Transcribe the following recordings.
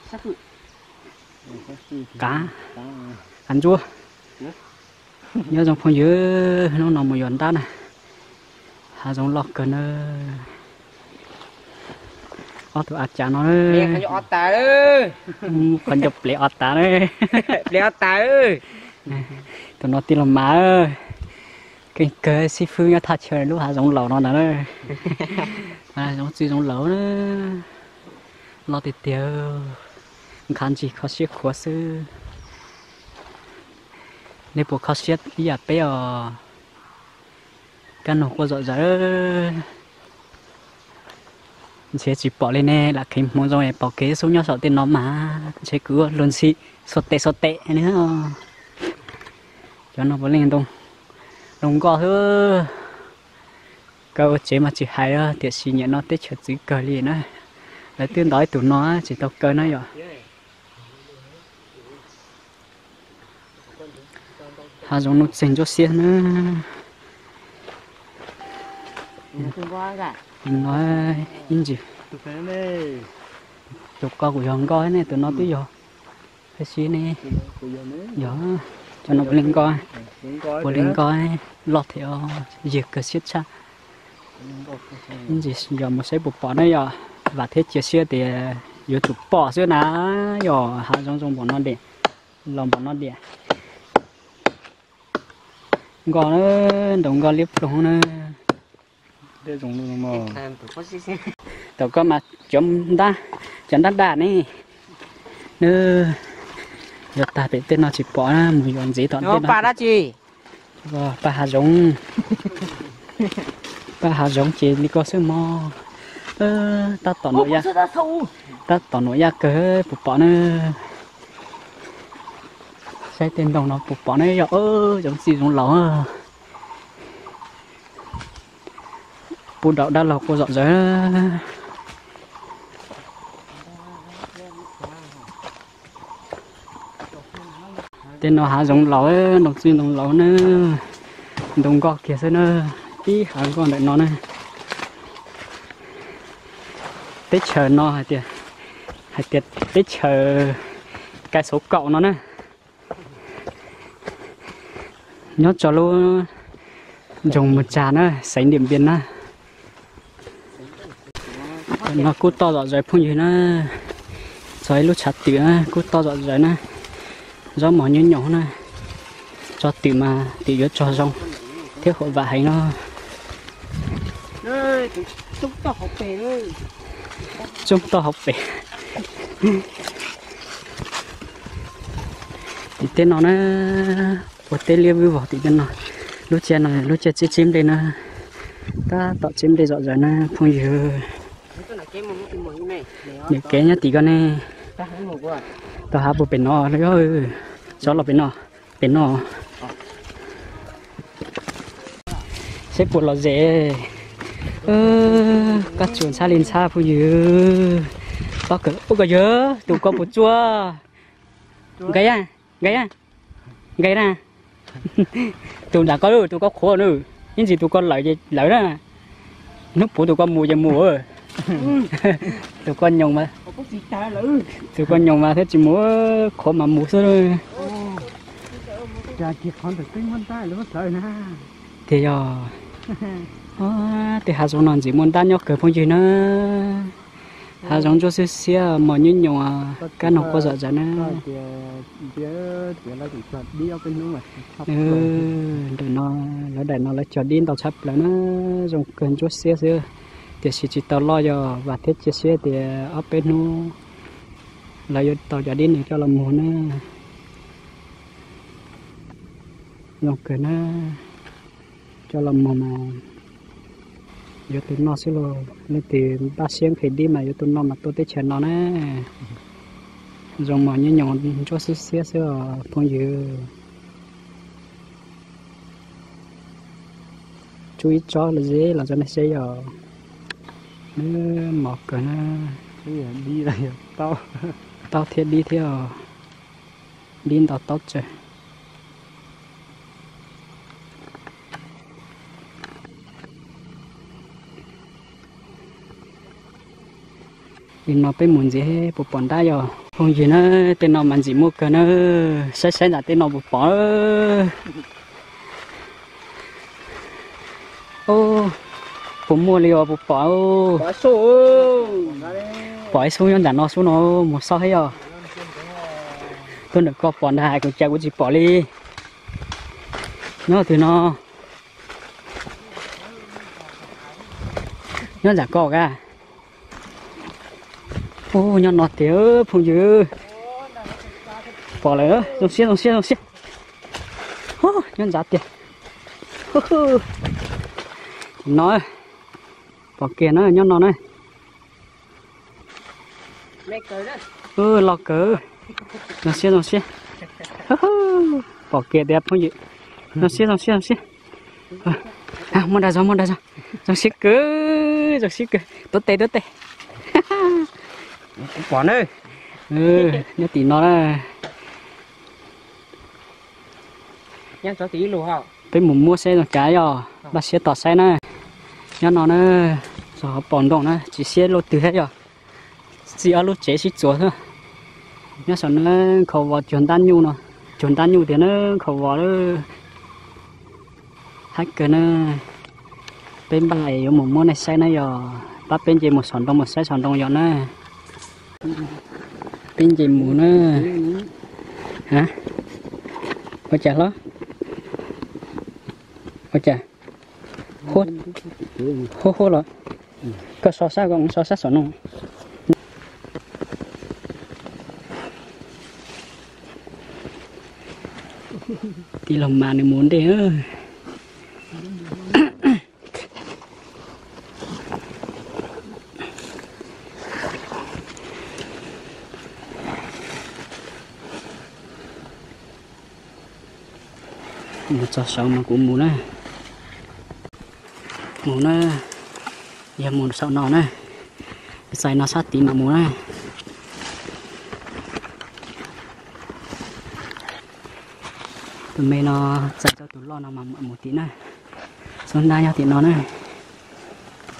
Qav, qav ntsuab. Nyob zoo phooj ywg, hnub no mus yos ntab na. Hav zoov loj kawg na. Ob tug a cav no, qhov ncauj plev o tas na. Tus no tij laug Mas, keej kawg xib fwb nyob thaj chaw lub hav zoov laus no ntag na. Zoov txwj zoov laus na, loj tiag tiag, nqha ntsis kho siab khuav xwb. Nej puas kho siab ib yam peb os? Kab noog quaj zom zaws. Ntshe tsis pom li ne, lam kheev hmoov zoo es pom kev xub nyob saum tej no mas ntshe kuv ua luag ntxhi xuas tes xuas tes ne. Cov no puav leej ntoo, ntoo nkoj xwb. Kaw ua tsev mas tsis hais, tiam sis nyiam no teb chaws txwv kawg li na. Lawv twb ntov ib tug no tsis tau kaw na yom. Hav zoov nuj txeeg ntsuab xiab na. No ib ntsis, tus ko kuj yog nkoj ne, tus no twb yog. Peb sib ne, yog, cov no puav leej nkoj, puav leej nkoj, loj thiab yws kawg siab tshaj. Ib ntsis yog mus saib puas pom na yom, vam thiab cia siab tias yuav tsum pom xwb na. Yog hav zoov zoo npaum no diam, los npaum no diam. Nkoj na, ntaus nkoj liab ploog na. Tom koj mas cov ntab, cov ntab daj ne. Nws yuav tag pem tej no tsis pom na, mus yuav ntxiv tom tej no. Paj hav zoov, paj hav zoov ces li ko xwb mog. Tab tom nuam yaj, tab tom nuam yaj kawg puas pom na. Saib tej ntoo no puas pom ne yog, zoov txwj zoov laus. Puv daum dab laug quaj zom zaws. Tej no hav zoov laus, ntoo txwj ntoo laus na, ntoo nkoj kiag xwb na, ib hav nkoj ntawm no na. Teb chaws no hais tias, hais tias teb chaws Kais Xauv Kaum no na. Nyob tso lub nroog Mus Tsag na, xeev Diam Npias na. No kub toj zom zaws phooj ywg na. Txog ib lub tshav twm na, kub toj zom zaws na. Zaub mos nyob nyoos na. Tso twm mas twm yuav tsog zoo thiab huam vam heev no. Tsoob toj hauv pes. Tim tej no na, ua teb liab vwj vog tim tej no. Lub caij no lub caij tsib tsib nplej na, tab tom tsib nplej zom zaws na phooj ywg. Niam kev nyob tim ko ne. Tau hav puas pem no los, txhob los pem no, pem no. Saib puas lom zem. Koj tsuas ntxhab li ntxhab phooj ywg. Ua koj yog tus ko puas tsuaj. Nqe, nqe, nqe na. Tus nram koj, tus koj qhuav na, ib ntsis tus ko lawm ces lawm na. Hnub puv tus ko mus ces mus. Tus ko nyoos mas, tus ko nyoos mas thiaj tsis mus, qhuav mas mus xwb. Tiag yog, tej hav zoov no ntxim muaj ntab nyob kawg phooj ywg na. Hav zoov ntsuab xiab xiab, mos nyob nyoos, kab noog quaj zom zaws na. Ntawm no, lawv daim no lawv cog dib ntau tshaj plaws na, zoo kawg ntsuab xiab xwb, tiam sis tsis tau loj, yog vam thiab cia siab tias ob peb hnub lawv yuav tau cov dib no coj los muag na. Zoo kawg na, coj los muag mas yuav tus noj xwb lauj. Leej twg npaj siab nqhis dib mas yuav tus noj mas tuaj teb chaws no na. Zoo mos nyob nyoos ntsuab xiab xiab xwb os phooj ywg. Tsub ib tsob los ze los rau nej saib yom. Mos kawg na. Taub thiab dib thiab os. Dib ntau taub tsawv. Li no peb mus ntxiv puas pom ntab yog? Phooj ywg na, tej no mas ntxim muaj kawg na, saib saib ntawm tej no puas pom. Puas muaj li os, puas pom? Pom ib xub nyob ntawm no xwb no, mus xauj thiab yog. Tuaj ntawm koj pom ntag, kuv cas kuv tsis pom li. Nyob twg no? Nyob ntawm koj ka. Ub, nyob no tiag phooj ywg. Pom lawm, zoo siab zoo siab zoo siab. Nyob ntawm tiag. No, pom kiag na, nyob no na. Loj kawg. Zoo siab zoo siab. Pom kiag tiag phooj ywg. Zoo siab zoo siab zoo siab. Muaj dag zog, muaj dag zog. Zoo siab kawg, zoo siab kawg. Tuav tes, tuav tes. Pom na. Nyob tim no na. Peb mus muab saib zoo cas yog, npaj siab tos saib na. Nyob no na, txog hauv paus ntoo na, tsis siab luaj twg thiab yog. Txij ob lub tsev sib txuas xwb. Nyob saum no nkhaus vos cuag ntab nyuj no, cuag ntab nyuj tiag na, nkhaus vos lawm. Haib kawg na. Peb npaj yuav mus muab nej saib na yog, pab peb nce mus saum ntoo mus saib saum ntoo yom na. Peb nce mus na. Ua cas hlob? Ua cas? Huab huab los? Koj so sab, koj so sab saum no. Tij laug mas nws mus ntej. Mus txog saud mas kuv mus na. Mus na, yog mus saum no na, txais no sab tid mas mus na. Tus me no txais rau tus loj no mas mus tim na. Xub ntab nyob tim no na.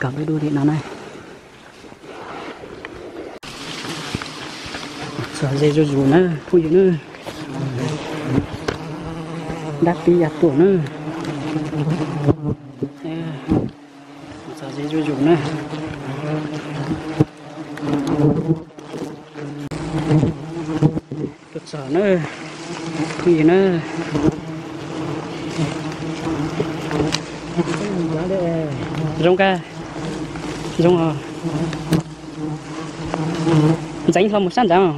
Kom peb dub tim no na. Txog ze zuj zus na phooj ywg na. Dab pib ya tuaj na. Txog ze zuj zus na. Tuaj txog na, phooj ywg na. Zoo kawg, zoo os. Ntxeev hlo mus sab ntxeev.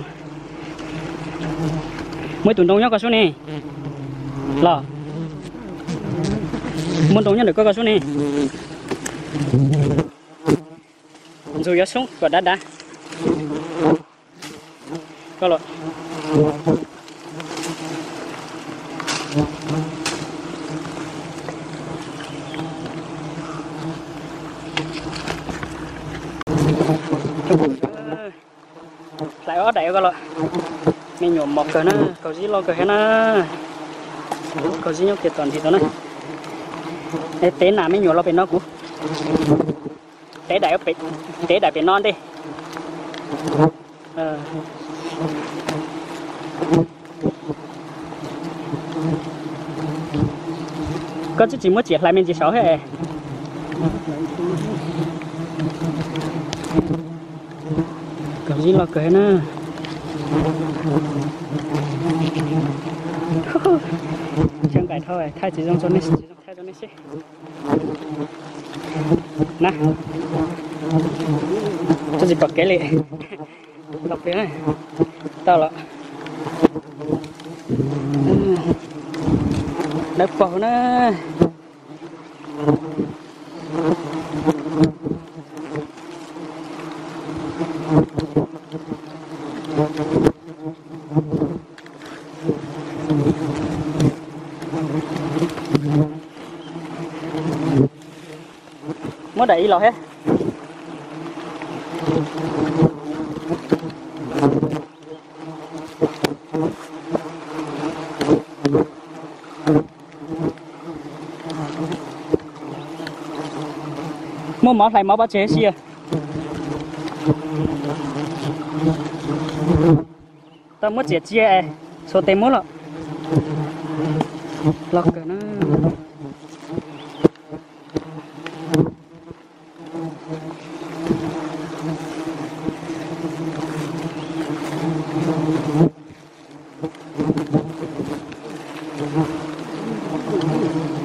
Muaj ib tug ntoo nyob koj sub ne. Los, muaj ntoo nyob ntawm koj koj sub ne. Ntxuag yuav sub kom dav dav. Koj los. Hlais ob daim koj los. Me nyuam mos kawg na, kaus zib loj kawg thiab na. Kaus zib nyob kiag tom ntsis tod na. Tev nas me nyuam los pem no kuv. Tev daim, tev daim pem no ntej. Koj twb tsis muab ciam hlais me ntsis saud thiab. Kaus zib loj kawg na. Tshee nqaim dhau, thaij tsis zoo, tsis zoo thaij rau nej seb. Na, tsis pom kev li. Los pem, tau los. Dawb paug na. Muab daim ib los thiab. Muaj mov hlais mov pov tseg si. Tau muab txiav cia es xuas tes muab los. Los kawg na.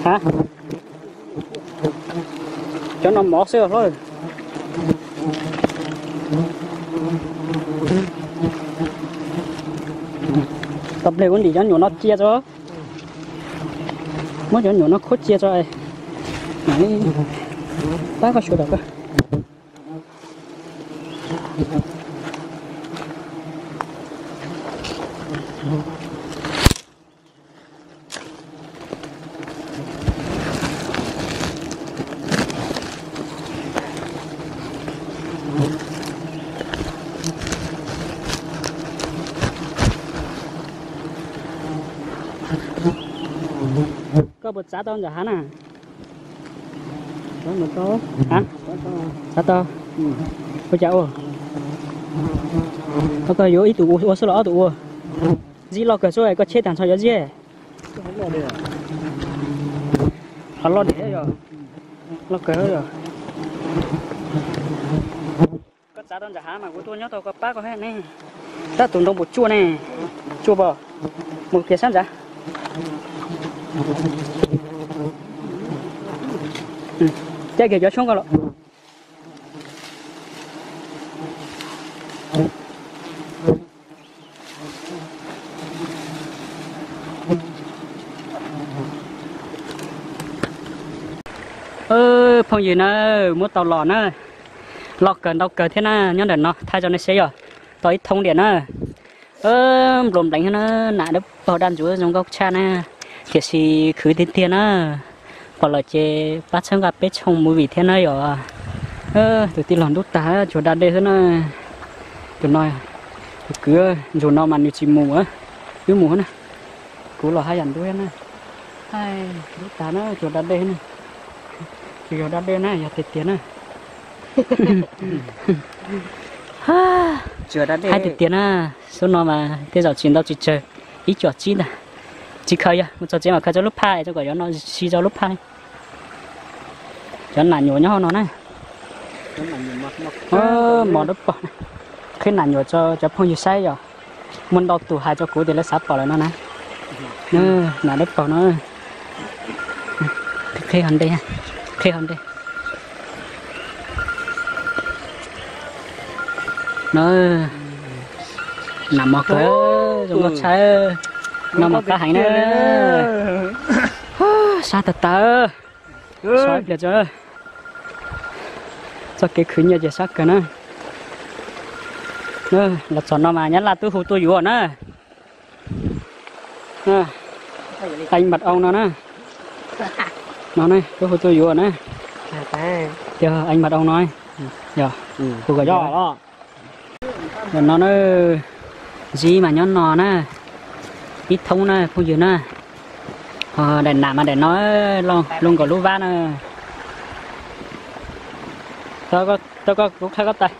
Ha, cov no mov xwb hlob. Tau ple kuv ntim cov nyuam no cia tso. Muab cov nyuam no khuab cia tso. Mam li pab koj sawv daws koj. Koj puas txav tau ntawm hav na? Txav tau. Ua cas ua? Koj yuav ib tug ua xwb los ob tug ua? Zib loj kawg xwb koj cheb tag nrho yuav ziab. Qhov loj diam yog. Loj kawg yog. Koj txav tau ntawm hav mas kuv tuaj nyob tau koj pab koj thiab ne. Tab tus ntoo puas tsuaj ne? Tsuaj pom. Mus kiag sab ntsav. Caij kiag cov tshoob ko los. Phooj ywg na, muab tau los na, loj kawg ntau kawg thiab na, nyob ntawm no thaij rau nej saib yog tau ib thoob diam na. Nplua npleev thiab na, nam dawb paug daj ntsuav zoo nkauj tshaj na, tiam sis khwv tiag tiag na. Pom lawm ces pab txhawb nqa peb tshooj movie thiab na yom. Tus tij laug ntub tag tsuag da dej xwb na. Tus no, tus kwv ntsuag no mas nws tsis mus, wb mus na. Kuv los haj yam ntub thiab na. Ntub tag na, tsuag da dej na. Tsis yog da dej na, yog tiag tiag na. Hais tiag tiag na, xub no mas tej zaum tsis ntau tsis tsawg, ib co tsib ntag. Tsis khaws, yog mus txog tsev mas khaws rau lub phaj, rau kom yuav no si rau lub phaj. Cov nam nyuam nyob hauv no na. Mos dawb paug na. Qhib nam nyuam rau cov phooj ywg saib yom. Muaj ntau tus hais rau kuv tias lawv xav pom lawm no na. Nam dawb paug no. Qhib hauv ntej, qhib hauv ntej. No, nam mos kawg, zoo nkauj tshaj. No mas qab heev na. Sab tag tag. Sab pliag tso. Txoj kev khwv nyiaj ces sab kawg na. Los txog no mas nyab laj twb hu tuaj yuav na. Eev Npam Au no na. No twb hu tuaj yuav na. Yog Eev Npam Au no. Yog, hu kom yuav. Ntawm no na, zib mas nyob no na, ib thoob na phooj ywg na. Ho daim nam mas daim no, loj nkaus lub vab na. Tau koj kuv qhaib koj tais.